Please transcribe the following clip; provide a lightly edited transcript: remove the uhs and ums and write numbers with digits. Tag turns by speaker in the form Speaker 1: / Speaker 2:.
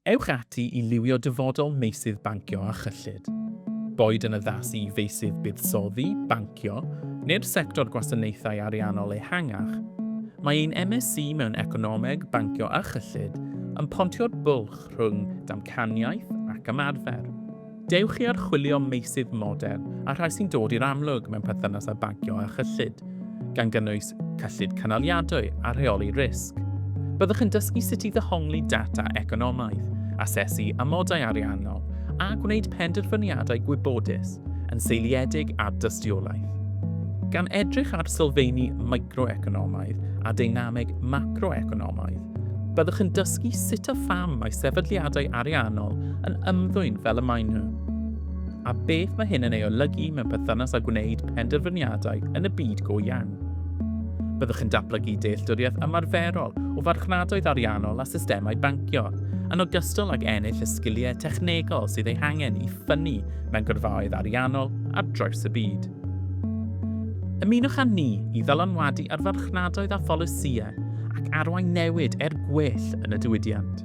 Speaker 1: Ewch ati i liwio dyfodol meysydd bancio a chyllid. Boed yn addasu i feysydd buddsoddi, bancio, neu'r sector gwasanaethau ariannol ehangach, mae ein MSc mewn Economeg, Bancio a Chyllid yn pontio'r bwlch rhwng damcaniaeth ac ymarfer. Dewch i archwilio meysydd modern a rhai sy'n dod i'r amlwg mewn perthynas â bancio a chyllid, gan gynnwys cyllid cynaliadwy a rheoli risg. Byddwch yn dysgu sut i ddehongli data economaidd, asesu amodau ariannol a gwneud penderfyniadau gwybodus yn seiliedig ar dystiolaeth. Gan edrych ar sylfeini microeconomaidd a deinameg macroeconomaidd, byddwch yn dysgu sut a pham mae sefydliadau ariannol yn ymddwyn fel y maen nhw, a beth mae hyn yn ei olygu mewn perthynas â gwneud penderfyniadau yn y byd go iawn. Byddwch yn datblygu dealltwriaeth ymarferol o farchnadoedd ariannol a systemau bancio, yn ogystal ag ennill y sgiliau technegol sydd eu hangen i ffynnu mewn gyrfaoedd ariannol ar draws y byd. Ymunwch â ni i ddylanwadu ar farchnadoedd a pholisïau ac arwain newid er gwell yn y diwydiant.